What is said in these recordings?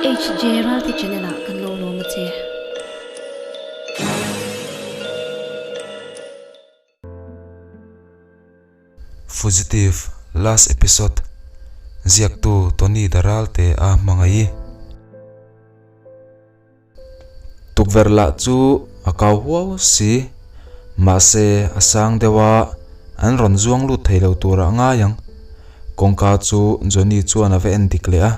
HJ Ralte channel ah kan lo lawm a che. Fugitive last episode ziaktu Tony da Ralte a hmangaih. Tukverh lah chu a kau huau si, mahse a sang deuh a, an rawn zuang lut thei lo tur ah ngai ang. Kawngka chu Johnny chuan a va en dik leh a,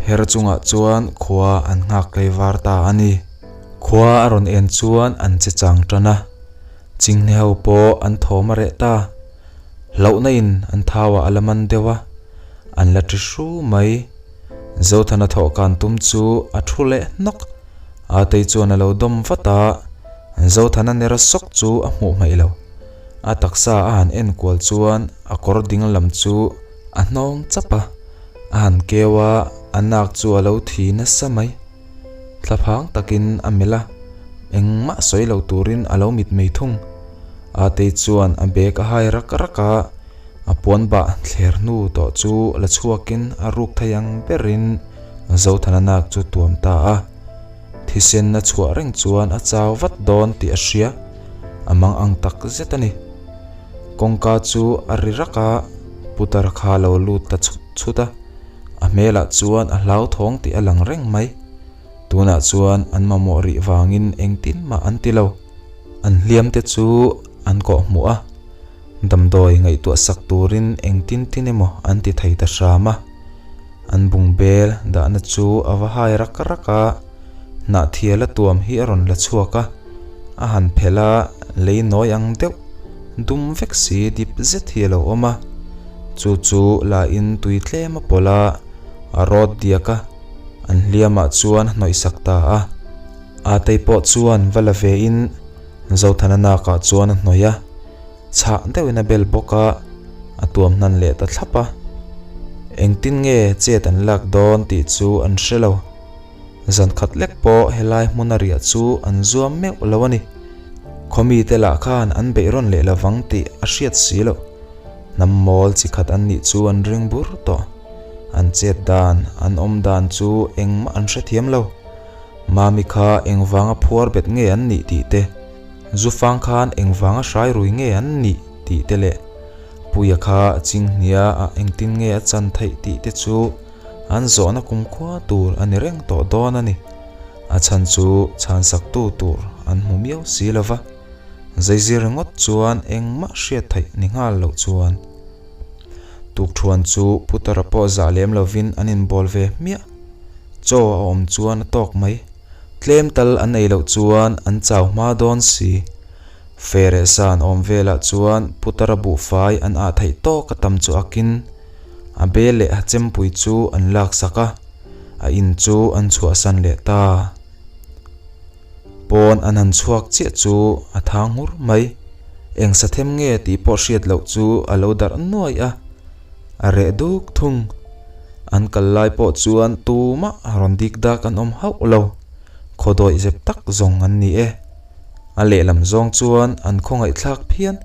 pher chungah chuan khua an nghak tlei var ta a ni. Khua a rawn en chuan an che chang tan a, chinghne ho pawh an thawm a reh ta. Hlauhna in an thau ah a la man deuh a, an la ti hru mai. Zothana thawh kan tum chu a thu leh hnawk. Atei chuan a lo dawm vat a, Zothana nera sawk chu a hmuh hmaih lo. A taksa a han en kual chuan a kawr ding lam chu a hnawng chap a, a han keu a, a nak chu a lo thi nasa mai. Thlaphang takin a melh a, engmah sawi lo turin a lo mitmei thung. Atei chuan a bag a hai rak rak a, A puan bah thler hnu tawh chu la chhuakin a ruk thei ang berin Zothana nak chu tuam ta a. Thisen a chhuah reng chuan a chau vat dawn tih a hria, a mang ang tak zet a ni. Kawngka chu a ri rak a, Putar kha lo lut ta chhut chhut a, a hmelah chuan a hlauthawng tih a lang reng mai. Tunah chuan an mamawh rih vangin engtin mah an ti lo. An hliam te chu an kawh hmuh a, damdawi ngaihtuah sak turin engtin tin emaw an ti thei ta hram a. An bung bel dahna chu a va hai rak rak a, hnahthial a tuam hi a rawn la chhuak a, a han phelh a, lei nawi ang deuh dum vek si dip zet hi a lo awm a, chu chu la in tui tlem a pawlh a, a rawt diak a, an hliamah chuan a hnawih sak ta a. Atei pawh chuan va la ve in Zothana nakah chuan a hnawih a, chhah deuhin a bel bawk a, a tuam hnan leh ta thlap a. Engtin nge chet an lak dawn tih chu an hre lo. Zan khat lek pawh helai hmuna riah chu an zuam meuh lo a ni. Khawmite lah khan an beih rawn leh lovang tih a hriat si loh. Hnam mawl chi khat an nih chu an ring bur tawh. An chet dan, an awm dan chu engmah an hrethiam lo. Mami kha engvanga phuar bet nge an nih tih te, Zufang khan engvanga hrai rui nge an nih tih te leh Puia kha Chinghnia ah engtin nge a chan theih tih te chu an zawhna kumkhua tur a ni reng tawh dawn a ni. A chhan chu chhansaktu tur an hmu miau si lo va, zeizir ringawt chuan engmah hriat theih ni nghal loh chuan Tukthuan chu Putara pawh zah lem lovin an inbawl ve hmiah. Chaw a awm chuan a tawk mai. Tlem tal an ei loh chuan an chau hma dawn si. Fereh san awm velah chuan Putara buhfai an ah theih tawk a tam chu akin a bel leh hachempui chu an laksak a, a in chu an chhuahsan leh ta. Pawn an han chhuak chiah chu a thang nghur mai. Eng sathem nge tih pawh hriat loh chu a lo darh nuai a, a reh duk thung. An kal lai pawh chuan tumah rawn dik dak an awm hauh lo, khawdawih zep tak zawng an ni e. A lehlam zawng chuan an khawngaihthlak phian.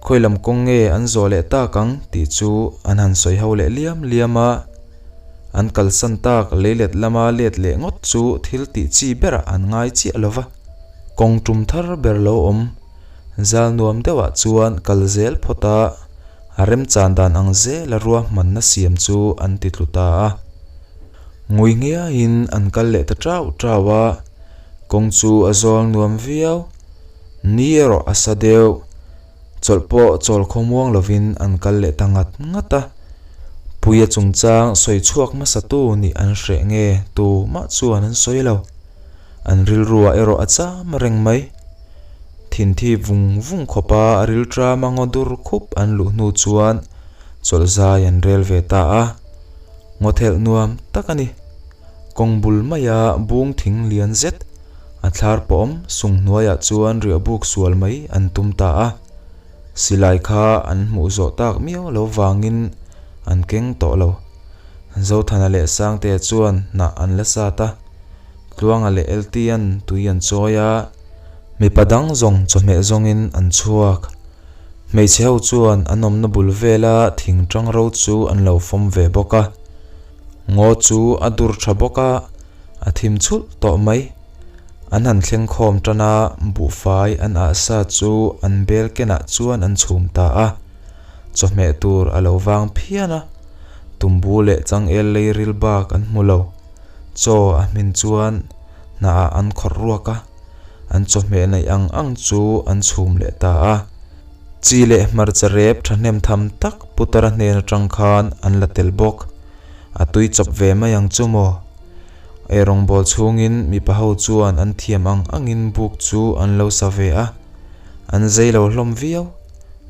Khawilam kawng nge an zawh leh tak ang tih chu an han sawi ho leh liam liam a. An kalsan tak leilet lama let leh ngawt chu thil tih chi berah an ngai chiah lo va. Kawng tum thar ber lo awm zal nuam deuhah chuan kal zel phawt a, a remchan dan ang zela ruahmanna siam chu an ti tlu ta a. Ngui ngiaiin an kal leh ta tau tau a, kawng chu a zawl nuam viau. Ni erawh a sa deuh. Chawlh pawh chawl khawmuang lovin an kal leh ta ngat ngat a. Puia chungchang sawi chhuak hmasatu nih an hreh nge tu mah chuan an sawi lo. An rilruah erawh a cham reng mai. Thinthi vung vung khawpa a rilṭama ngaw dur khup an luh hnu chuan chawlh zai an rel ve ta a. Ngaw thelh nuam tak a ni. Kawng bul maia bung thing lian zet A thlar pawm sung hnuaiah chuan riahbuk sual mai an tum ta a, silai kha an hmuh zawh tak miau lo vangin an keng tawh lo. Zothana leh Sangtea chuan hnah an la sat a, Tluanga leh Eltian tui an chawi a, mipa dang zawng chawhmeh zawngin an chhuak. Hmeichhe ho chuan an awmna bul vela thing tang ro chu an lo fawm ve bawk a. Ngaw chu a dur tha bawk a, a thim chhulh tawh mai. An han thleng khawm tan a, buhfai an ah sa chu an bel kenah chuan an chhum ta a. Chawhmeh tur a lo vang phian a, tumbu leh changel lei ril bak an hmu lo. Chaw a hmin chuan hnah ah an khawrh ruak a, an chawhmeh neih ang ang chu an chhum leh ta a. Chi leh hmarcha rep thahnem tham tak Putara hnen atang khan an la tel bawk. A tui chawp ve mai ang chu maw? Eirawngbawl chhungin mipa ho chuan an thiam ang angin buk chu an lo sa ve a, an zei lo hlawm viau.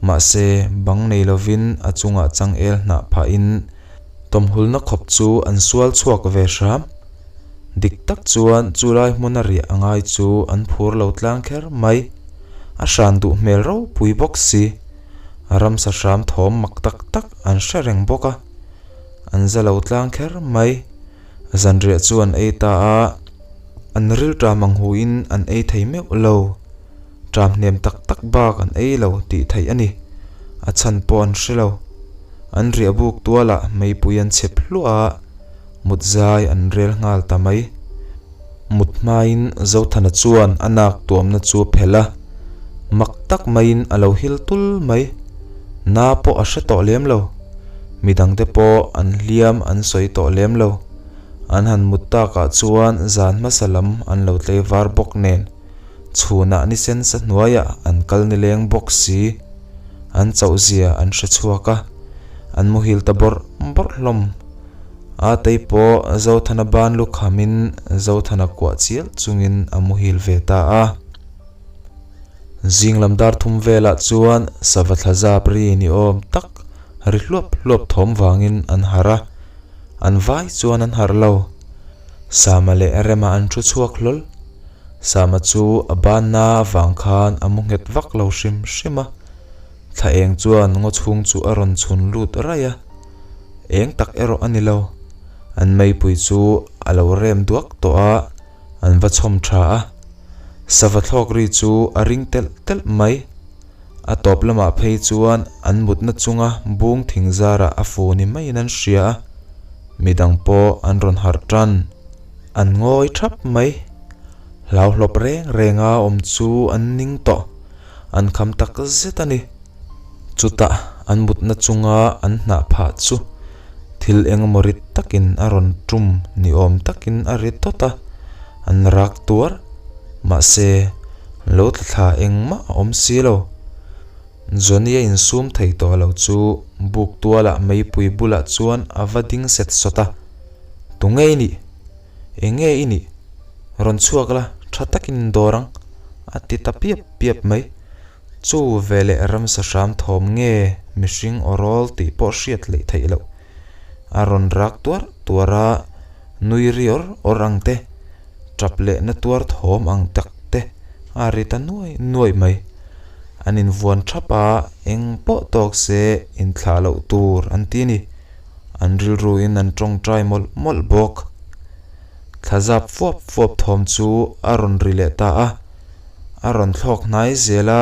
Mahse, bang nei lovin a chungah changel hnah phahin tawmhulna khawp chu an sual chhuak ve hram. Dik tak chuan chu lai hmuna riah a ngai chu an phur lo tlang kher mai. A hran duh hmel ropui bawk si. Ramsa hram thawm mak tak tak an hre reng bawk a. An za lo tlang kher mai. Zanriah chu an ei ta a, an rilṭam ang huin an ei thei meuh lo. Ṭam hnem tak tak bak an ei lo tih theih a ni. A chhan pawh an hre lo. An riah buk tualah meipui an chep hluah a, mut zai an rel nghal ta mai. Mut hmain Zothana chuan a nak tuamna chu a phelh a, mak tak maiin a lo hil tul mai. Na pawh a hre tawh lem lo. Midangte pawh an hliam an sawi tawh lem lo. An han mut takah chuan zan hmasa lam an lo tlei var bawk nen. Chhunah ni sen sa hnuaiah an kal nileng bawk si. An chauhzia an hre chhuak a, an muhil ta bawrh bawrh hlawm. A tei pawh Zothana ban lu khamin Zothana kuah chial chungin a muhil ve ta a. Zing lam dar thum velah chuan sava thla zap ri ni awm tak ri hluap hluap thawm vangin an harh a, an vai chuan an harh lo. Sama leh Rema an thu chhuak hlawl. Sama chu a banna avang khan a mu nghet vak lo hrim hrim a, thla eng chuan ngaw chhung chu a rawn chhun lut raih a. Eng tak erawh a ni lo. An meipui chu a lo rem duak tawh a, an va chhawm tha a. Sava thlawk ri chu a ring telh telh mai. A tawp lamah phei chuan an mutna chunga bung thing zarah a fu ni maiin an hria a, midang pawh an rawn harh tan. An ngawi thap mai. Hlauhlawp reng renga awm chu an ning tawh. An kham tak zet a ni. Chutah an mutna chunga an hnah phah chu thil engemaw rit takin a rawn tum ni awm takin a ri tawt a, an rak tuar. Mahse, lo tla thla engmah a awm si lo. Johnny a insum thei tawh lo chu buk tualah meipui bulah chuan a va ding set sawt a, Tunge i nih? Enge i nih? Rawn chhuak la, tha takin dawr ang, a ti ta piap piap mai. Chu veleh ramsa hram thawm nge mihring aw rawl tih pawh hriat leh theih loh. A rawn rak tuar tuar a, nui ri awr awr ang te, tap leh na tuar thawm ang tak te a ri ta nuai nuai mai. An invuan thap a, eng pawh tawk se inthlah loh tur an ti a ni. An rilruin an tawngtai mawlh mawlh bawk. Thla zap fuap fuap thawm chu a rawn ri leh ta a. A rawn thlawk hnai zel a,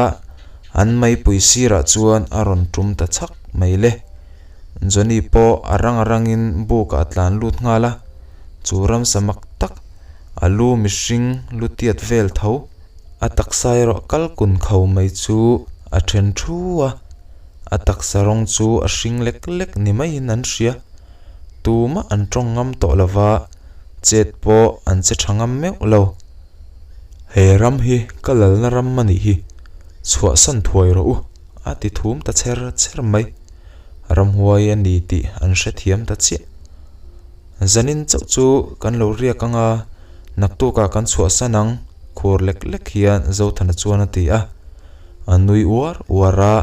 an meipui sirah chuan a rawn tum ta chhak mai le. Johnny pawh a rang a rangin bukah a tlan lut nghal a, chu ramsa mak tak, a lu mihring lu tiat vel tho, a taksa erawh kal kun kho mai chu a then thu a, a taksa rawng chu a hring lek lek ni maiin an hria. Tumah an tawng ngam tawh lova, chet pawh an che tha ngam meuh lo. He ram hi ka lalna ram a nih hi, chhuahsan thuai rawh u, a ti thum ta chher chher mai. Ramhuai a ni tih an hrethiam ta chiah. Zanin chauh chu kan lo riak ang a, naktukah kan chhuahsan ang, khur lek lek hian Zothana chuan a ti a. A nui uar uar a,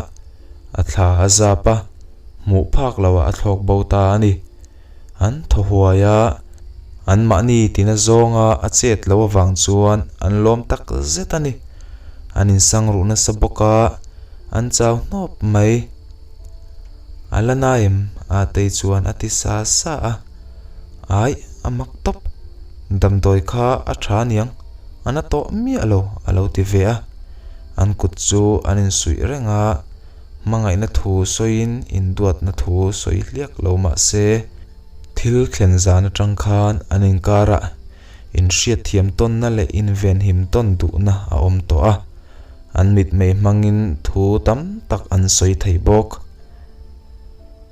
a thla a zap a, hmuh phak loah a thlawk bo ta a ni. An thaw huai a, anmahni tina zawnga a chet loh avang chuan an lawm tak zet a ni. An insang ruh nasa bawk a, an chau hnawp mai. A la na em? A tei chuan a ti sa sa a. Aih, a mak tawp. Damdawi kha a tha aniang, a na tawh miah lo a lo ti ve a. An kut chu an insuih reng a. Hmangaihna thu sawiin induatna thu sawi hliak lo mah se, Thil thlen zan atang khan an inkarah inhriatthiam tawnna leh invenhim tawn duhna a awm tawh a, an mitmei hmangin thu tam tak an sawi thei bawk.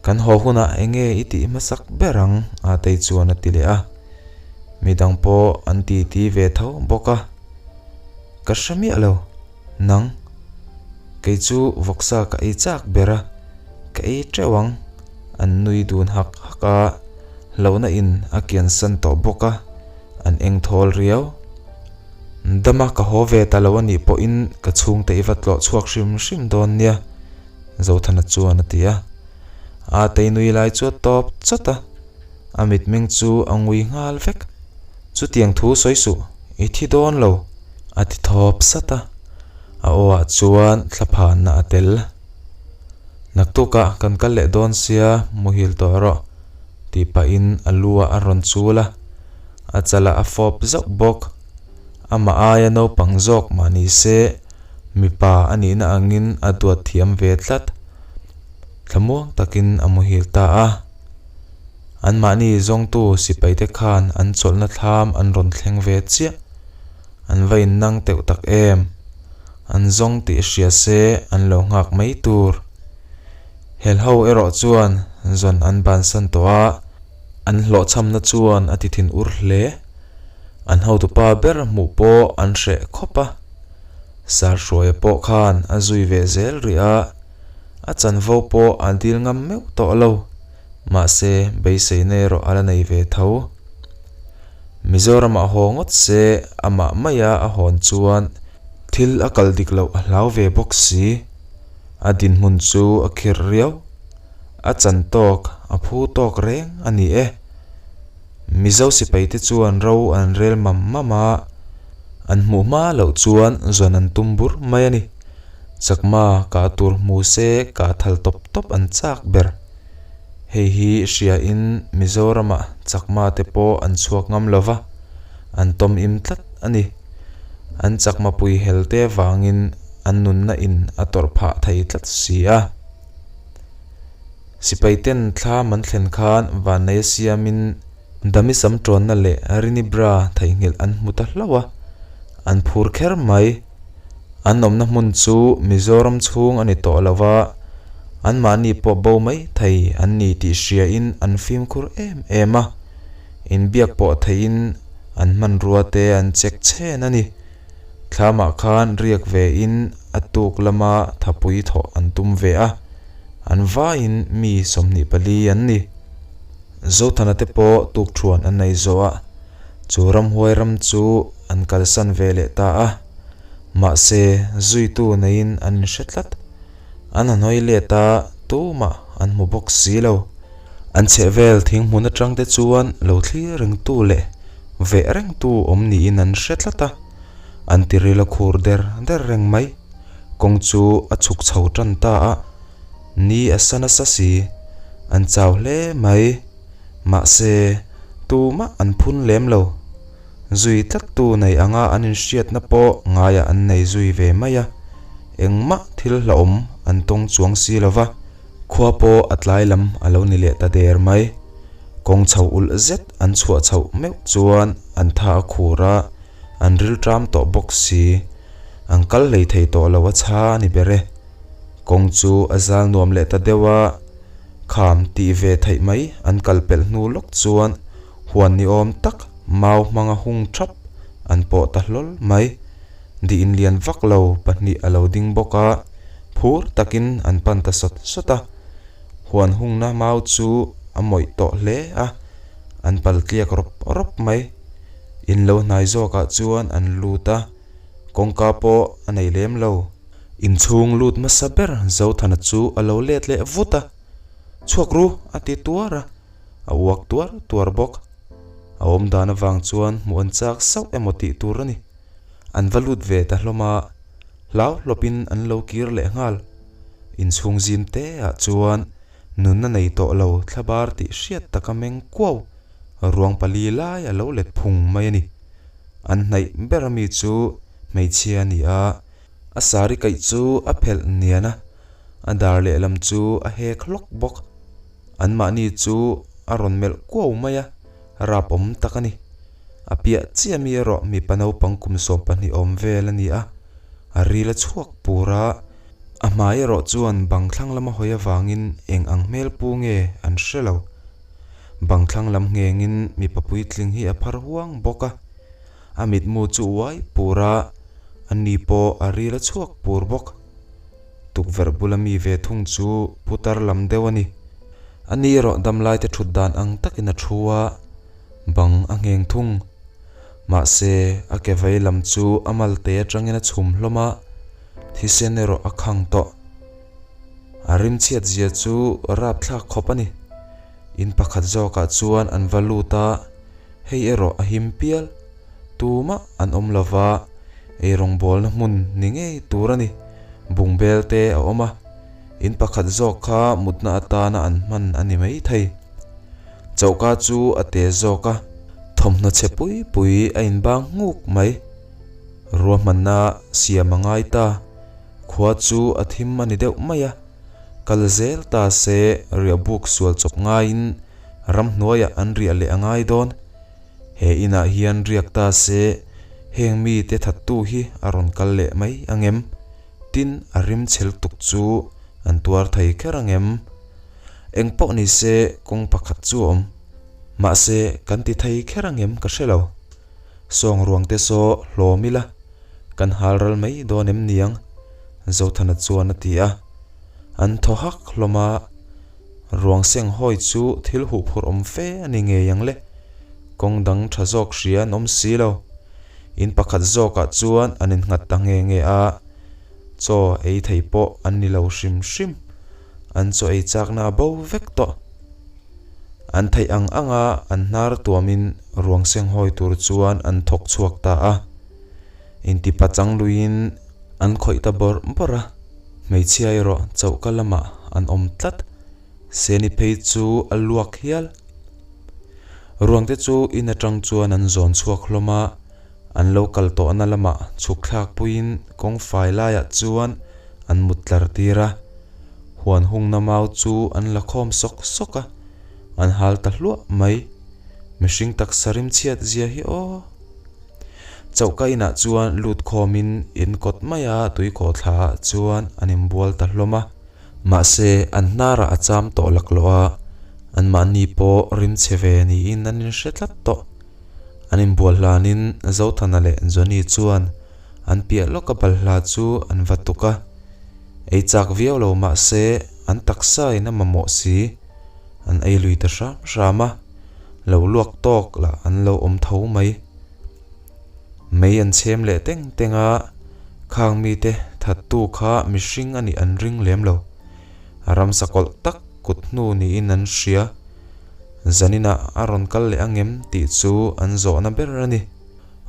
Kan haw hunah enge i tih hmasak ber ang? Atei chuan a ti leh a. Midang pawh an titi ve tho bawk a. Ka hre miah lo. Nang, kei chu vawksa ka ei chak ber a, ka ei teuh ang. An nui dun hak hak a, hlauhna in a kian san tawh bawk a, an eng thawl riau. Dama ka haw ve ta lo a nih pawhin ka chhungte i va tlawh chhuak hrim hrim dawn nia, Zothana chuan a ti a. A tei nui lai chu a tawp chawt a, a mitmeng chu a ngui nghal vek. Chutiang thu sawi suh, i thi dawn lo, a ti thawp sat a, a aw ah chuan thlaphanna a tel. Naktukah kan kal leh dawn sia, muhil tawh rawh, tih pahin a lu ah a rawn chul a, a chalah a fawp zauh bawk. Amah aia naupang zawk mah ni se, mipa a nihna angin a duat thiam ve tlat. Thlamuang takin a muhil ta a. Anmahni zawngtu sipaite khan an chawlhna thlam an rawn thleng ve chiah. An va innang teuh tak em? An zawng tih hria se an lo nghak mai tur. Helho erawh chuan zawn an bansan tawh a, an hlawhchhamna chuan a ti thin ur hle. An hotupa ber hmuh pawh an hreh khawp a. Sarhruaia pawh khan a zui ve zel rih a, a chanvo pawh a dil ngam meuh tawh lo. Mahse, beiseina erawh a la nei ve tho. Mizoramah haw ngawt se, amah maia a hawn chuan thil a kal dik loh a hlau ve bawk si. A dinhmun chu a khirh riau. A chan tawk, a phu tawk reng a ni e. Mizo sipaite chuan ro an rel mam mam a, an hmuh hma loh chuan zawn an tum bur mai a ni. Chakma kah tur hmu se kah thal tawp tawp an chak ber. Hei hi hriain Mizoramah chakma te pawh an chhuak ngam lo va, an tawm im tlat a ni. An chakma pui hel te vangin an nunna in a tawrh phah thei tlat si a. Sipai ten thlam an thlen khan vanneia siamin Dami sam tawnna leh Rini bra theihnghilh an hmu ta hlauh a, an phur kher mai. An awmna hmun chu Mizoram chhung a ni tawh lo va, anmahni pawh bo mai thei an ni tih hriain an fimkhur em em a, inbiak pawh theihin an hmanrua te an check chhen a ni. Thlamah khan riak vein a tuk lama thapui thawh an tum ve a, an vaiin mi 24 an ni. Zothana te pawh tukthuan an nei zawh a, chu ramhuai ram chu an kalsan ve leh ta a. Mahse, zuitu neiin an inhre tlat. An han hawi let a, tumah an hmu bawk si lo. An chhehvel thing hmun atang te chuan lo thlir rengtu leh veh rengtu awm niin an hre tlat a. An tiril a khur der der reng mai. Kawng chu a chhuk chho tan ta a, ni a sa nasa si. An chau hle mai. Mahse, tumah an phun lem lo. Zui tlattu nei anga an inhriatna pawh ngaiah an nei zui ve mai a, engmah thil hlauhawm an tawng chuang si lo va, khua pawh a tlai lam a lo ni leh ta der mai. Kawng chho ulh zet an chhuah chhoh meuh chuan an tha a khur a, an rilṭam tawh bawk si. An kal hlei thei tawh lo a chha a ni ber e. Kawng chu a zal nuam leh ta deuh a, kham tih ve theih mai an kal pelh hnu lawk chuan Huan ni awm tak mau hmanga hung thap an pawh ta hlawl mai. Di inlian vak lo pahnih a lo ding bawk a, phur takin an pan ta sawt sawt a. Huan hungna mau chu a mawih tawh hle a, an pal tliak rawp rawp mai. In lo hnai zawkah chuan an lut a, kawngka pawh a nei lem lo. Inchhung lut hmasa ber Zothana chu a lo let leh vut a, Chhuak ru! a ti tuar a. A uak tuar tuar bawk. A awm dan avang chuan hmuh an chak sauh emaw tih tur a ni. An va lut ve ta hlawm a, hlau hlawpin an lo kir leh nghal. Inchhung zim te ah chuan nunna nei tawh lo thlabar tih hriat taka meng kuau ruang pali lai a lo let phung mai a ni. An hnaih ber ami chu hmeichhia a ni a, a sari kaih chu a phelh nian a, a dar lehlam chu a hek hlawk bawk. Anmahni chu a rawn melh kuau mai a, rap awm tak a ni. A piah chiah mi erawh mipa naupang kum 12 awm vel a ni a, a ril a chhuak pur a, a hmai erawh chuan bang thlang lama hawi avangin eng ang hmel pu nge an hre lo. Bang thlang lam nghengin mipa puitling hi a phar huang bawk a, a mitmu chu uai pur a, a ni pawh a ril a chhuak pur bawk. Tukverh bula mi ve thung chu putar lam deuh a ni. A ni erawh damlaite thut dan ang takin a thu a, bang a ngheng thung. Mahse, a ke vei lam chu a malte atangin a chhum hlawm a, thisen erawh a khang tawh. A rimchhiat zia chu rapthlak khawp a ni. In pakhat zawkah chuan an va lut a, hei erawh a him pial. Tumah an awm lo va, eirawngbawlna hmun ni ngei tur a ni. Bungbel te a awm a, in pakhat zawk kha mutna atana an hman a ni mai thei. Choka chu a te zawk a, thawmhnaw chhe pui pui a inbang nghuk mai. Ruahmanna siam a ngai ta, khua chu a thim a ni deuh mai a, kal zel ta se riahbuk sual chawp ngaiin ramhnuaiah an riah leh a ngai dawn. He inah hian riak ta se heng mite thattu hi a rawn kal leh mai ang em? Tin, a rim chhel tuk chu an tuar thei kher ang em? Eng pawh ni se kawng pakhat chu a awm. Mahse, kan ti thei kher ang em ka hre lo. Sawng ruang te saw hlawm ila, kan hal ral mai dawn em niang? Zothana chuan a ti a. An thaw hak hlawm a. Ruang seng hawi chu thil huh phurh awm fe a ni ngei ang le. Kawng dang tha zawk hria an awm si lo. In pakhat zawkah chuan an innghat ta nge nge a, chaw ei thei pawh an ni lo hrim hrim. An chaw ei chakna a bo vek tawh. An theih ang anga an hnar tuamin ruang seng hawi tur chuan an thawk chhuak ta a. Intipa chang luiin an khawih ta bawrh bawrh a. Hmeichhia erawh chohka lamah an awm tlat. Seni phei chu a luak hial. Ruangte chu in atang chuan an zawn chhuak hlawm a, an lo kal tawhna lamah chhuk thlak puiin kawng fai laiah chuan an mut tlar tir a. Huan hungna mau chu an la khawm sawk sawk a, an hal ta hluah mai. Mihring taksa rimchhiat zia hi aw. Chohka inah chuan lut khawmin in kawt maia tuikawh thlaah chuan an inbual ta hlawm a. Mahse, an hnarah a cham tawh laklawh a, anmahni pawh rimchhe ve niin an inhre tlat tawh. An inbual hlanin Zothana leh Johnny chuan an piah lawka balhla chu an va tuk a. Ei chak viau lo mahse, an taksain a mamawh si. An ei lui ta hram hram a. Lo luak tawk lah an lo awm tho mai. Mei an chhem leh teng teng a, khang mite thattu kha mihring a nih an ring lem lo. A ramsa kawlh tak kut hnu niin an hria. Zaninah a rawn kal leh angem tih chu an zawhna ber a ni.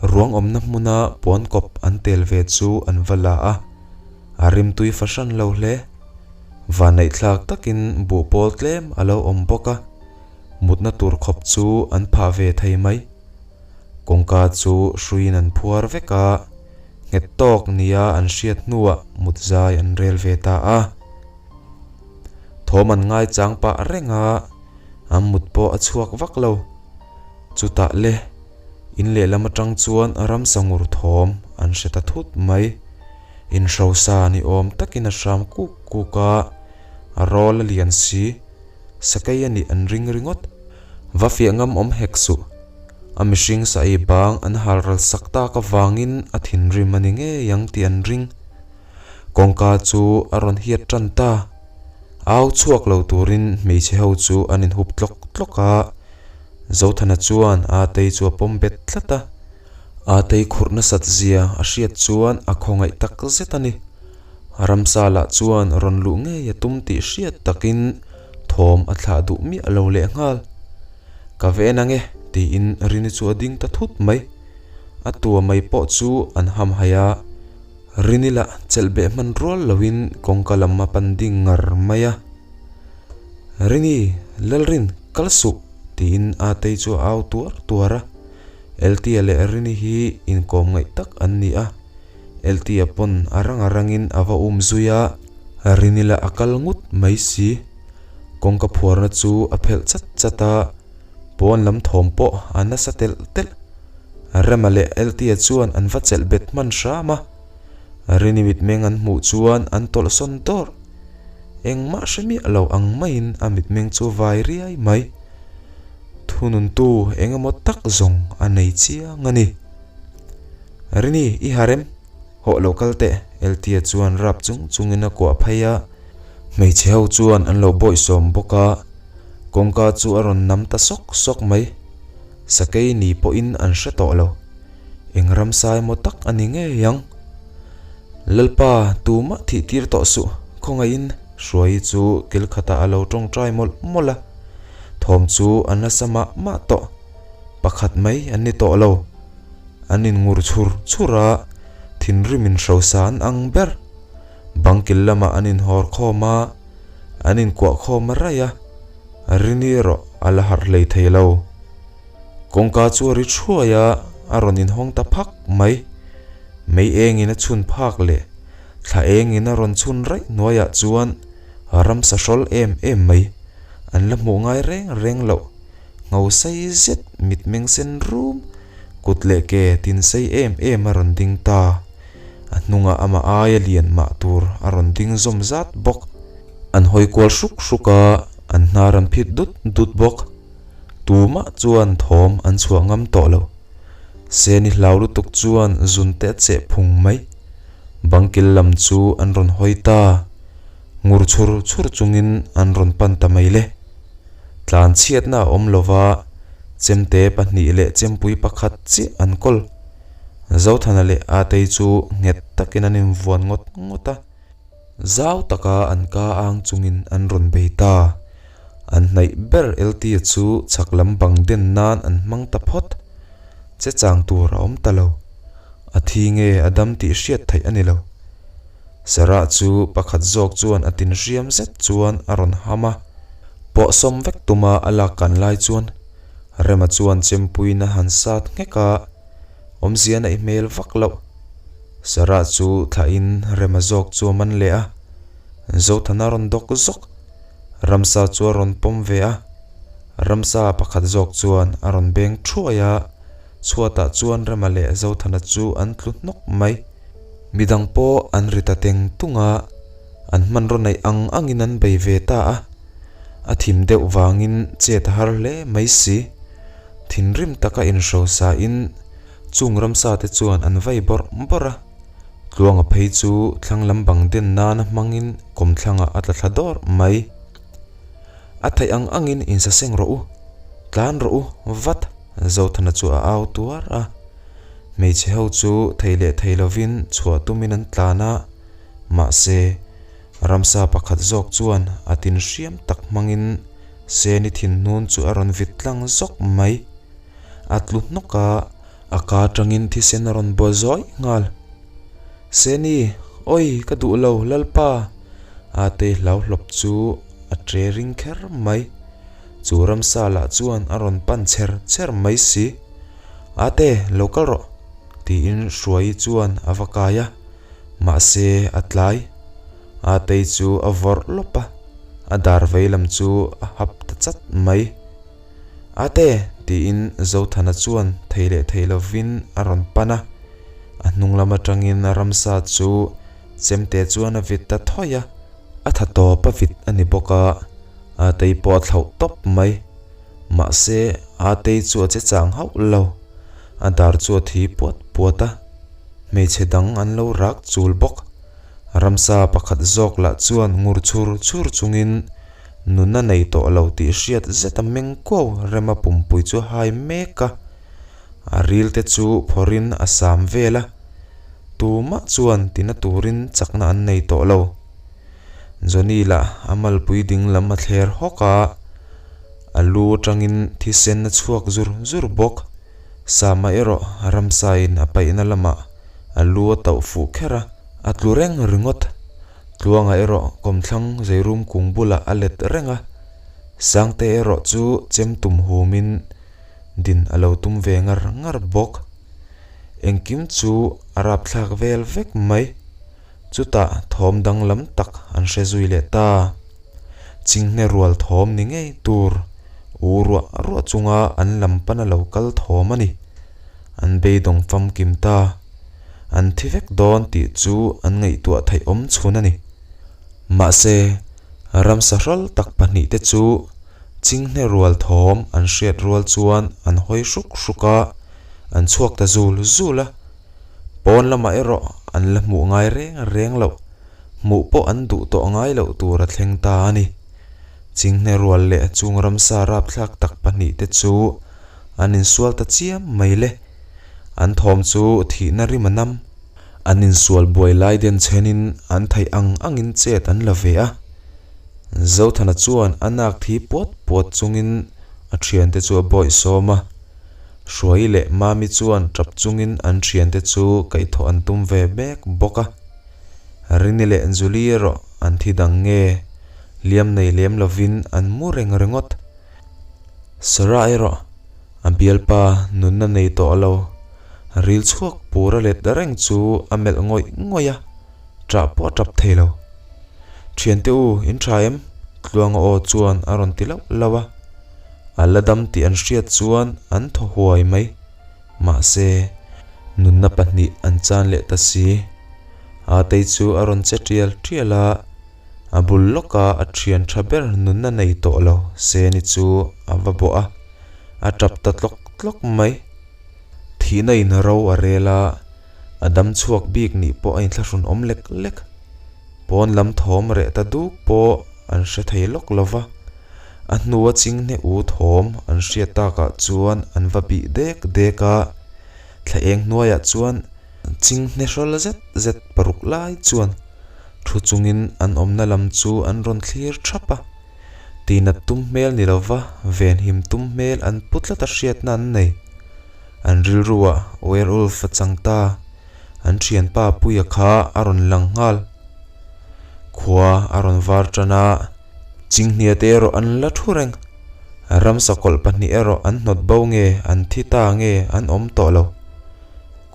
Ruang awmna hmuna puan kawp an tel ve chu an va la a, a rimtui fahran lo hle. Vanneihthlak takin buhpawl tlem a lo awm bawk a. Mutna tur khawp chu an phah ve thei mai. Kawngka chu hruiin an phuar vek a, nghet tawk nia an hriat hnuah mut zai an rel ve ta a. Thawm an ngaichang pah reng a, an mut pawh a chhuak vak lo. Chutah le, in lehlam atang chuan ramsa ngur thawm an hre ta thut mai. Inhrosa ni awm takin a hram kuk kuk a, a rawl a lian si. Sakei a nih an ring ringawt. Va fiah ngam awm hek suh. A mihring sa ei bang an hal ral sak tak avangin a thinrim a ni ngei ang tih an ring. Kawngka chu a rawn hiat tan ta. Au chhuak lo turin hmeichhe ho chu an inhup tlawk tlawk a. Zothana chuan Atei chu a pawm bet tlat a. Atei khurh nasat zia a hriat chuan a khawngaih tak zet a ni. Ramsa lah chuan rawn luh ngei a tum tih hriat takin thawm a thlah duh miah lo leh nghal. Ka ven ang e tiin Rini chu a ding ta thut mai. A tua mai pawh chu an ham hai a. Rini lah chelh beh hman rual loin kawngka lam a pan ding ngar mai a. Rini, Lalrin, kal suh tiin Atei chu a au tuar tuar a. Eltia leh Rini hi inkawm ngaih tak an ni a. Eltia pawn a rang a rangin a va um zui a, Rini lah a kal ngut mai si. Kawngka phuarna chu a phelh chat chat a, pawn lam thawm pawh a nasa telh telh. Rema leh Eltia chuan an va chelh bet hman hram a, Rini mitmeng an hmuh chuan an tawlh sawn dawrh. Engmah hre miah lo ang maiin a mitmeng chu vai riai mai. Thununtu eng emaw tak zawng a nei chiang a ni. Rini, i harem? Hawh lo kal teh, Eltia chuan rap chung chungin a kuah phei a. Hmeichhe ho chuan an lo bawihsawm bawk a, kawngka chu a rawn nam ta sawk sawk mai. Sakei ni pawhin an hre tawh lo. Eng ramsa emaw tak a ni ngei ang. Lalpa, tumah thih tir tawh suh, khawngaihin Hruaii chu kil khatah a lo tawngtai mawlh mawlh a. Thawm chu a nasa mah mah tawh. Pakhat mai an ni tawh lo. An inngur chhur chhur a, thinrim in hrosa an ang ber. Bangkil lamah an inhawr khawm a, an inkuah khawm a raih a, Rini erawh a la harh hlei thei lo. Kawngka chu a ri thuai a, a rawn inhawng ta phak mai. Mei engin a chhun phak leh thla engin a rawn chhun raih hnuaiah chuan ramsa hrawl em em mai an la hmuh ngai reng reng loh. Ngho sei zet mitmeng sen rum, kut leh ke tin sei em em a rawn ding ta. A hnungah amah aia lian mah tur a rawn ding zawm zat bawk. An hawi kual hruk hruk a, an hnar an phit dut dut bawk. Tumah chuan thawm an chhuah ngam tawh lo. Seni hlau lutuk chuan zun te a cheh phung mai. Bangkil lam chu an rawn hawi ta. Ngur chhur chhur chungin an rawn pan ta mai le. Tlan chhiatna a awm lova, chemte pahnih leh chempui pakhat chiah an kawl. Zothana leh Atei chu nghet takin an invuan ngawt ngawt a. Zau taka an ka ang chungin an rawn bei ta. An hnaih ber Eltia chu chhak lam bang den nan an hmang ta phawt. Che chang tur a awm ta lo. A thi nge a dam tih hriat theih a ni lo. Sarah chu pakhat zawk chuan a tinhriam zet chuan a rawn ham a, pawhsawm vek tuma a lak kan lai chuan Rema chuan chempuiin a han sat nghek a, awmzia a neih hmel vak loh. Sarah chu thlahin Rema zawk chu a man leh a, Zothana a rawn dawk zawk. Ramsa chu a rawn pawm ve a, ramsa pakhat zawk chuan a rawn beng thuai a, chhuatah chuan Rema leh Zothana chu an tlu hnawk mai. Midang pawh an ri ta teng tung a, an hmanraw neih ang angin an bei ve ta a. A thim deuh vangin chet a har hle mai si. Thinrim taka inhrosa in chung ramsa te chuan an vai bawrh bawrh a. Tluanga phei chu thlang lam bang den nana hmangin kawmthlangah a tla thla dawrh mai. A theih ang angin insaseng rawh u, tlan rawh u, vat! Zothana chu a au tuar a. Hmeichhe ho chu thei leh thei lovin chhuah tumin an tlan a, mahse, ramsa pakhat zawk chuan a tin hriam tak hmangin Seni thinhnun chu a rawn vit tlang zawk mai. A tlu hnawk a, a ka atangin thisen a rawn baw zawi nghal. Seni, Awi, ka duh lo, Lalpa! Atei hlau hlawp chu a tre ring kher mai. Chu ramsa lah chuan a rawn pan chher chher mai si. Ate, lo kal rawh, tiin Hruaii chuan a va kai a, mahse a tlai. Atei chu a vawrh lawp a, a dar vei lam chu a hap ta chat mai. Ate, tiin Zothana chuan thei leh thei lovin a rawn pan a, a hnung lam atangin ramsa chu chemte chuan a vit ta thawi a, a tha tawp a vit a ni bawk a, Atei pawh a thlauh tawp mai. Mahse, Atei chu a che chang hauh lo. A dar chu a thi puat puat a, hmeichhe dang an lo rak chul bawk. Ramsa pakhat zawk lah chuan ngur chhur chhur chungin nuna nei tawh lo tih hriat zet a meng kuau rema pumpui chu a hai mek a. A ril te chu phawrhin a sam vel a, tumah chuan tina turin chakna an nei tawh lo. Johnny lah a malpui ding lam a thler hawk a, a lu atangin thisen a chhuak zur zur bawk. Sama erawh ramsain a paihna lamah a lu a tauh fuh kher a, a tlu reng ringawt. Tluanga erawh kawmthlang zeirum kung bulah a let reng a, Sangte erawh chu chem tum humin din a lo tum ve ngar ngar bawk. Engkim chu a rapthlak vel vek mai. Chutah thawm danglam tak an hre zui leh ta. Chinghne rual thawm ni ngei tur u ruah ruah chunga an lam pana lo kal thawm a ni. An beidawng famkim ta. An thi vek dawn tih chu an ngaihtuah theih awm chhun a ni. Mahse, ramsa hrawl tak pahnihte chu chinghne rual thawm an hriat rual chuan an hawi hruk hruk a, an chhuak ta zul zul a. Pawn lamah erawh an la hmuh ngai reng reng loh. Hmuh pawh an duh tawh ngai loh tur a thleng ta a ni. Chinghne rual leh chung ramsa rapthlak tak pahnihte chu an insual ta chiam mai le. An thawm chu thihna rim a nam. An insual buai lai den chhenin an theih ang angin chet an la ve a. Zothana chuan a nak thi puat puat chungin a thiante chu a bawih sawm a. Hruai leh Mami chuan tap chungin an thiante chu kaihthawh an tum ve mek bawk a. Rini leh Julie erawh an thi dang nge, hliam nei lem lovin an mu reng ringawt. Sarah erawh a bialpa nunna nei tawh lo, ril chhuak pur a let reng chu a melh ngawih ngawih a, ṭah pawh a ṭap thei lo. Ṭhiante u, in ṭha em? Tluanga aw chuan a rawn ti lauh lauh a. A la dam tih an hriat chuan an thaw huai mai. Mahse, nunna pahnih an chan leh ta si. Atei chu a rawn che tial tial a, a bul lawka a thian tha ber nunna nei tawh lo Seni chu a va bawh a, a tap ta tlawk tlawk mai. Thihna in ro a rel a, a dam chhuak bik nih pawh a inthlahrun awm lek lek. Pawn lam thawm reh ta duk pawh an hre thei lawk lo va, a hnua chinghne u thawm an hriat takah chuan an va bih dek dek a, thla eng hnuaiah chuan chinghne hrawl zet zet paruk lai chuan thu chungin an awmna lam chu an rawn thlir thap a, tinat tum hmel ni lova venhim tum hmel an pu tlat a hriatna an nei. An rilruah werewolf a chang ta. An thianpa Puia kha a rawn lang nghal. Khua a rawn var tan a, chinghnia te erawh an la thu reng. Ramsa kawlh pahnih erawh an hnawt bo nge, an thi ta nge an awm tawh lo.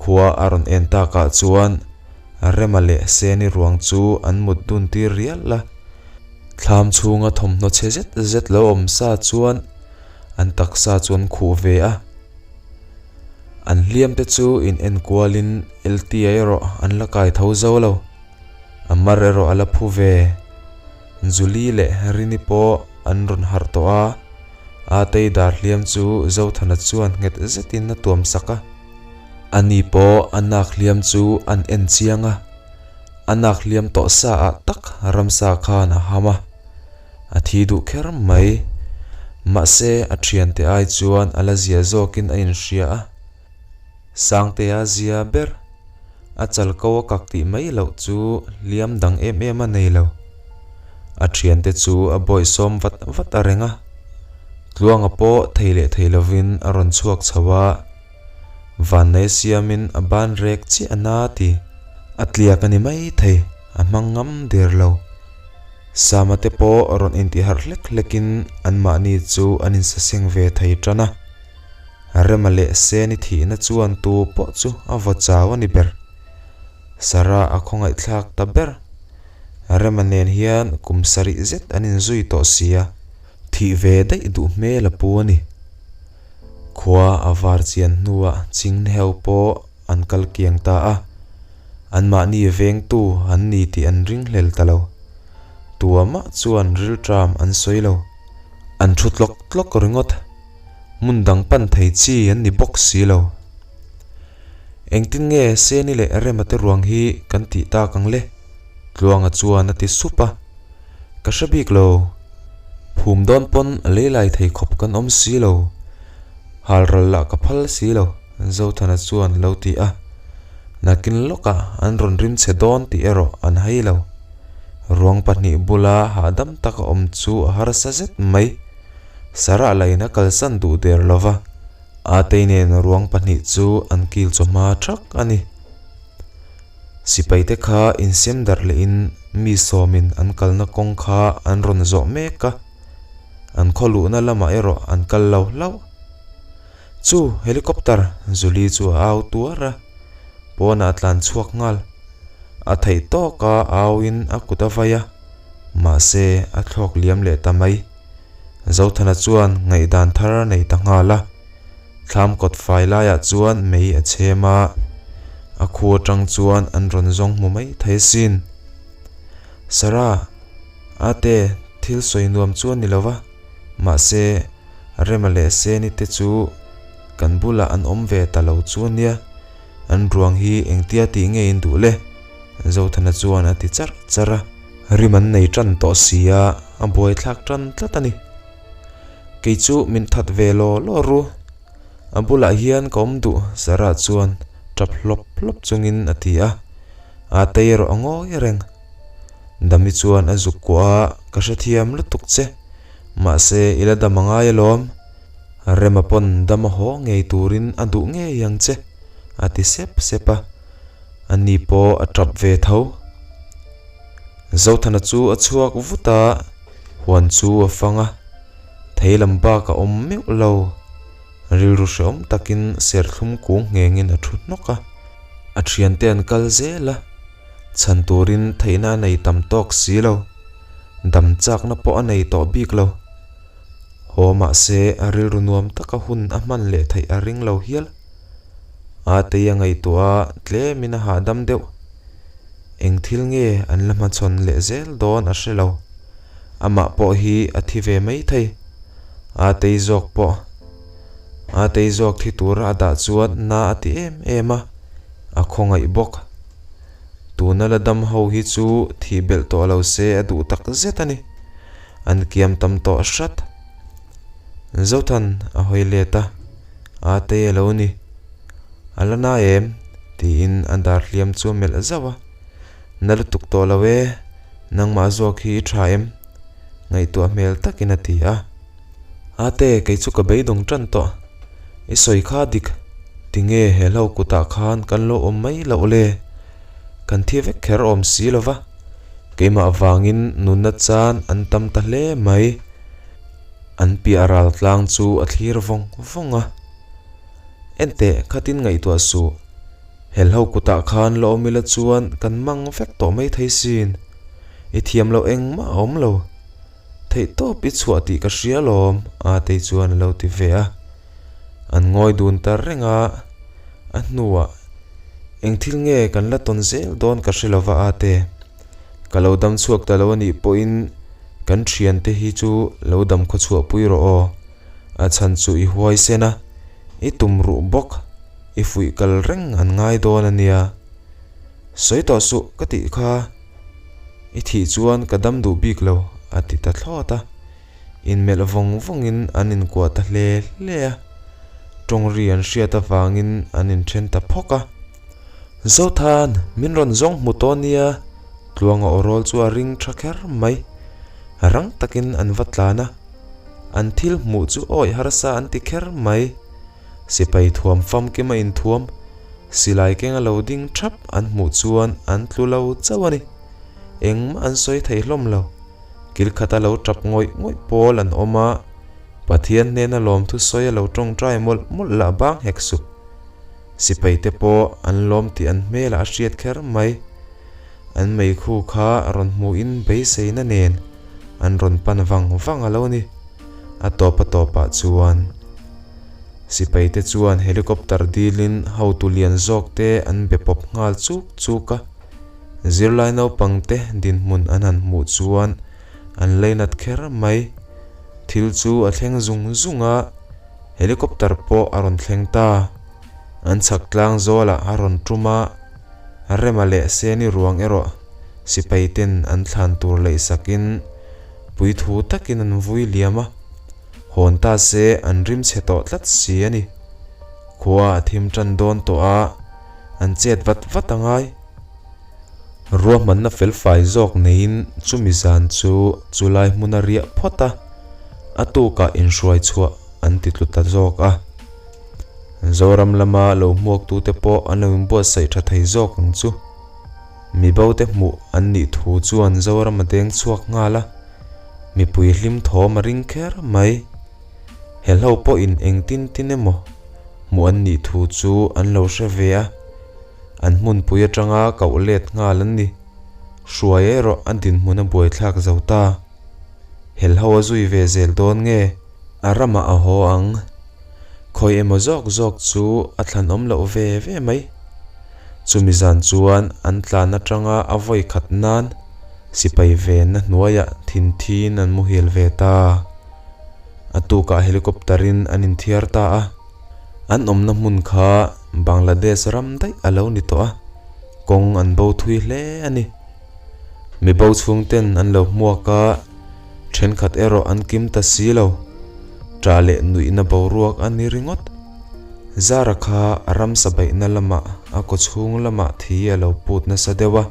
Khua a rawn en takah chuan Rema leh Seni ruang chu an mut dun tir rial a. Thlam chhunga thawmhnaw chhe zet zet lo awm sa chuan an taksa chu an khuh ve a. An hliam te chu in en kualin LTA erawh an la kai tho zo lo. A mar erawh a la phu ve. Julie leh Rini pawh an rawn harh tawh a, Atei dar hliam chu Zothana chuan nghet zetin a tuam sak a. Ani pawh a nak hliam chu an en chiang a, a nak hliam tawh sa ah tak ramsa khan a ham a. A thi duh kher mai. Mahse, a thiante ai chuan a la zia zawkin a inhria a. Sangtea zia ber, a chal ko a kak tih mai loh chu hliam dang em em a nei lo. A thiante chu a bawihsawm vat vat a reng a. Tluanga pawh thei leh thei lovin a rawn chhuak chho a. Vannei siamin a ban rek chiah a na ti. A tliak a ni mai thei, a hmang ngam der lo. Sama te pawh rawn intiharh hlek hlekin anmahni chu an insaseng ve thei tan a. Rema leh Seni thihna chuan tu pawh chu a vaw chau a ni ber. Sarah a khawngaihthlak ta ber. Rema nen hian kum sarih zet an inzui tawh sia, thih ve daih duh hmel a pu a ni. Khua a var chian hnuah Chinghneho pawh an kal kiang ta a. Anmahni vengtu an ni tih an ringhlel ta lo. Tuamah chuan rilṭam an sawi lo. An thu tlawk tlawk ringawt. Hmun dang pan thei chi an ni bawk si lo. Engtin nge Seni leh Rema te ruang hi kan tih tak ang le? Tluanga chuan a ti sup a. Ka hre bik lo. Phum dawn pawn leilai thei khawp kan awm si lo. Halral lah ka phal si lo. Zothana chuan lo ti a, nakin lawkah an rawn rim chhe dawn tih erawh an hai lo. Ruang pahnih bula hahdam taka awm chu a harsa zet mai. Sarah lahin a kalsan duh der lo va, Atei nen ruang pahnih chu an kil chawhma thak a ni. Sipaite kha insem darh lehin mi sawmin an kalna kawng kha an rawn zawh mek a, an khawluhna lamah erawh an kal lo hlauh. Chu helicopter Julie chu a au tuar a, pawnah a tlan chhuak nghal. A theih tawka auin a kut a vai a, Mahse, a thlawk liam leh ta mai. Zothana chuan ngaihdan thar a nei ta nghal a. Thlam kawt fai laiah chuan mei a chhem a, a khu atang chuan an rawn zawng hmu mai thei asin. Sarah, ate, thil sawi nuam chu a ni lo va, mahse, Rema leh Seni te chu kan bulah an awm ve ta lo chu a nia. An ruang hi engtia tih nge in duh le? Zothana chuan a ti charh charh a. Rim an nei tan tawh si a, a buaithlak tan tlat a ni. Kei chu min that ve law law ru. A bulah hian ka awm duh, Sarah chuan tap hlawp hlawp chungin a ti a. A tei erawh a ngawi reng. Dami chuan a zuk kuah a, Ka hrethiam lutuk che. Mahse, i la dam a ngai alawm. Rema pawn dam a haw ngei turin a duh ngei ang che, a ti sep sep a. Ani pawh a tap ve tho. Zothana chu a chhuak vut a, huan chu a fang a, thei lam bak a awm meuh lo. Rilru hreawm takin serthlum kung nghengin a thu hnawk a, a thiante an kal zel a, chhan turin theihna a nei tam tawk si lo, dam chakna pawh a nei tawh bik lo. Haw mahse a rilru nuam taka hun a hman leh theih a ring lo hial. A tei a ngaihtuah a, tlemin a hahdam deuh. Eng thil nge an la hmachhawn leh zel dawn a hre lo. Amah pawh hi a thi ve mai thei. A tei zawk pawh. A tei zawk thi tura a dah chuan na a ti em em a, a khawngaih bawk. Tuna la dam ho hi chu thih belh tawh lo se a duh tak zet a ni. An kiam tam tawh hrat. Zothan a hawi let a, A tei a lo ni. A la na em? tiin a dar hliam chu a melh zauh a. Na lutuk tawh lo e, nangmah zawk hi i tha em? Ngaihtuah hmel takin a ti a. Ate, kei chu ka beidawng tan tawh. I sawi kha dik, tinge he hlo kutah khan kan lo awm mai loh le? Kan thi vek kher awm si lo va, keimah vangin nunna chan an tam ta hle mai. An piah ral tlang chu a thlir vawng vawng a. Enteh, khatin ngaihtuah suh. Helho kutah khan la awm ila chuan kan mang vek tawh mai thei sin. I thiam loh engmah a awm lo. Theih tawp i chhuah tih ka hria alawm, Atei chuan a lo ti ve a. An ngawi dun ta reng a, a hnuah, Eng thil nge kan la tawn zel dawn ka hre lova Ate. Ka lo dam chhuak ta lo a nih pawhin kan thiante hi chu lo dam khaw chhuahpui rawh aw. A chhan chu i huai sen a, i tum ruh bawk, i fuih kal reng an ngai dawn a nia. Sawi tawh suh ka tih kha. I thih chuan ka dam duh bik lo, a ti ta thlawt a. Inmelh vawng vawngin an inkuah ta hle hle a. Tawng ri an hriat avangin an inthen ta phawk a. Zothan, min rawn zawng hmu tawh nia, Tluanga aw rawl chu a ring tha kher mai. Rang takin an va tlan a. An thil hmuh chu awih harsa an ti kher mai. Sipai thuam famkim a inthuam, silai keng a lo ding thap an hmuh chuan an tlu lo chauh a ni. Engmah an sawi thei hlawm lo. Kil khata lo tap ngawih ngawih pawl an awm a, Pathian hnena lawmthu sawi a lo tawngtai mawlh mawlh lah bang hek suh. Sipai te pawh an lawm tih an hmelah a hriat kher mai. An meikhu kha rawn hmuhin beiseina nen an rawn pan vang vang a lo ni. A tawp a tawpah chuan sipai te chuan helicopter dilin hotu lian zawk te an be pawp nghal chuk chuk a. Zirlai naupang te dinhmun an han hmuh chuan an leinat kher mai. Thil chu a thleng zung zung a, helicopter pawh a rawn thleng ta. An chhak tlang zawlah a rawn tum a, Rema leh Seni ruang erawh sipai ten an thlan tur leihsakin Puithu takin an vui liam a, hawn ta se an rim chhe tawh tlat si a ni. Khua a thim tan dawn tawh a, an chet vat vat a ngai. Ruahmanna felfai zawk neiin chumi zan chu chulai hmun a riah phawt a, a tukah inhruai chhuah an ti tlu ta zawk a. Zoram lama lo hmuaktute pawh an lo inbuatsaih tha thei zawk ang chu. Mibote hmuh an nih thu chuan Zoram a deng chhuak nghal a, mipui hlim thawm a ring kher mai. Helho pawhin engtin tin emaw hmuh an nih thu chu an lo hre ve a, an hmunpui atanga koh let nghal an ni. Hruai erawh a dinhmun a buaithlak zo ta. Helho a zui ve zel dawn nge? A ramah a haw ang. Khawi emaw zawk zawk chu a thlanawm loh ve ve mai. Chumi zan chuan an tlan atanga a vawi khat nan sipai venna hnuaiah thinthiin an muhil ve ta. A tukah helicopter in an inthiar ta a. An awmna hmun kha Bangladesh ram daih a lo ni tawh a, kawng an bo thui hle a ni. Mi bo chhungten an lo hmuak a, thenkhat erawh an kim ta si lo. Ṭah leh nuihna boruak a ni ringawt. Zara kha a ramsa beihna lamah a kaw chhung lamah thi a lo put nasa deuh a,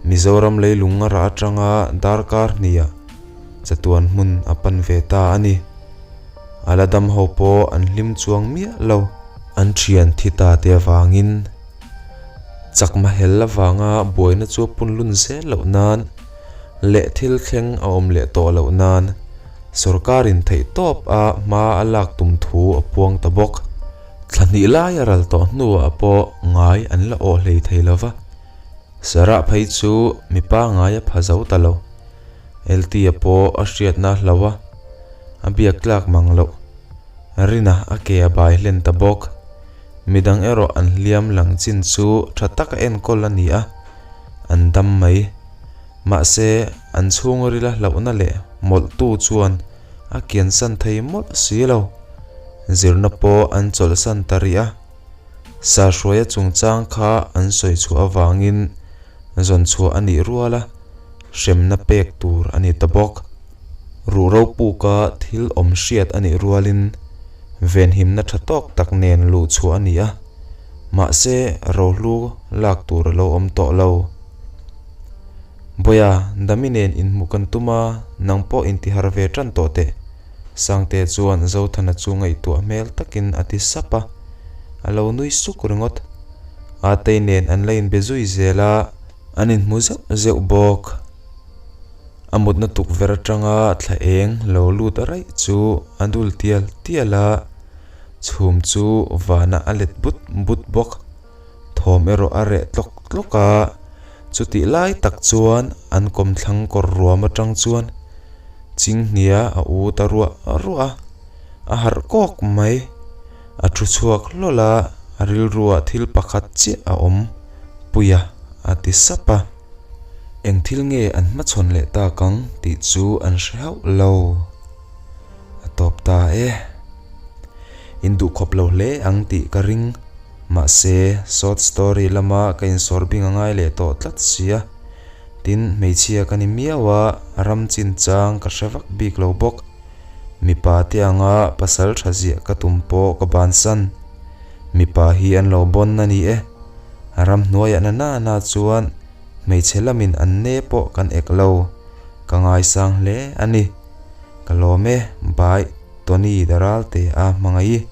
Mizoram leilung a rah atanga darkar hniah chatuan hmun a pan ve ta a ni. A la dam ho pawh an hlim chuang miah lo. An thian thi ta te avangin chakma hel avanga buaina chu a pun lun zel loh nan leh thil thleng a awm leh tawh loh nan sawrkarin theih tawp a hma a lak tum thu a puang ta bawk. Thla hnih lai a ral tawh hnuah pawh ngai an la awh hlei thei lo va, Sarah phei chu mipa ngai a pha zo ta lo. Eltia pawh a hriatna a hlo a, a biak tlak mang loh. Rina a ke a bai hlen ta bawk. Midang erawh an hliam lang chin chu tha taka enkawl a ni a, an dam mai. Mahse, an chhungrila hlauhna leh mawlhtu chuan a kiansan thei mawlh si lo. Zirna pawh an chawlhsan ta rih a. Sahruaia chungchang kha an sawi chhuah avangin zawn chhuah a nih rual a, hremna pek tur a ni ta bawk. Ruh ropuka thil awm hriat a nih rualin venhimna tha tawk tak nen luh chhuah a ni a, mahse rohlu lak tur a lo awm tawh lo. Bawia, Dami nen inhmuh kan tum a, nang pawh intihar ve tan tawh teh. Sangte chuan Zothana chu ngaihtuah hmel takin a ti sap a, a lo nui suk ringawt. Atei nen an la inbe zui zel a, an inhmu zeuh zeuh bawk. A mutna tukverh atanga thla eng lo lut raih chu a dul tial tial a, chhum chu vanah a let but but bawk. Thawm erawh a reh tlawk tlawk a, chutih lai tak chuan an kawmthlang kawr ruam atang chuan Chinghnia a u ta ruah ruah a, a harh kawk mai. A thu chhuak hlawl a, a rilruah thil pakhat chiah a awm, Puia a ti sap a. Eng thil nge an hmachhawn leh tak ang tih chu an hre hauh lo. A tawp ta e. Induhkhawp lo hle ang tih ka ring. Mahse, short story lama ka insawr bing a ngai leh tawh tlat sia. Tin, hmeichhia ka ni miau a, ram chinchang ka hre vak bik lo bawk. Mipa te anga pasal tha ziah ka tum pawh ka bansan. Mipa hi an lo bawn a ni e. Ram hnuaiah na na na chuan hmeichhe lamin an ne pawh kan ek lo. Ka ngaisang hle a ni. Ka lawm e, Bai Tony Daralte a hmangaih.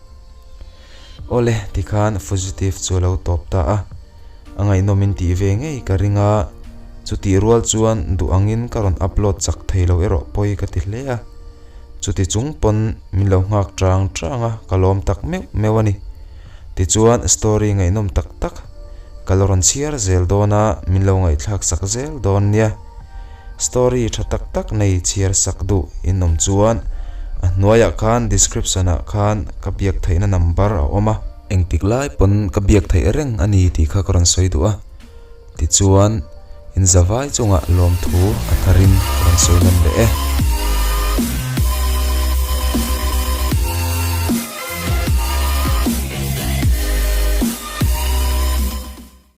Awle, tikhan fugitive chu a lo tawp ta a, a ngaihnawm in tih ve ngei ka ring a, chutih rual chuan duh angin ka rawn upload chak thei lo erawh pawi ka ti hle a, chuti chung pawn min lo nghak chang chang a, ka lawm tak meuh meuh a ni. Tichuan story ngaihnawm tak tak ka la rawn chhiar zel dawn a, min lo ngaihthlak sak zel dawn nia. Story tha tak tak nei chhiar sak duh in awm chuan a hnuaiah khan description ah khan ka biak theihna number a awm a. Engtik lai pawn ka biak theih reng a ni tih kha ka rawn sawi duh a, tichuan in zavai chungah lawmthu a tharin ka rawn sawi nawn leh e.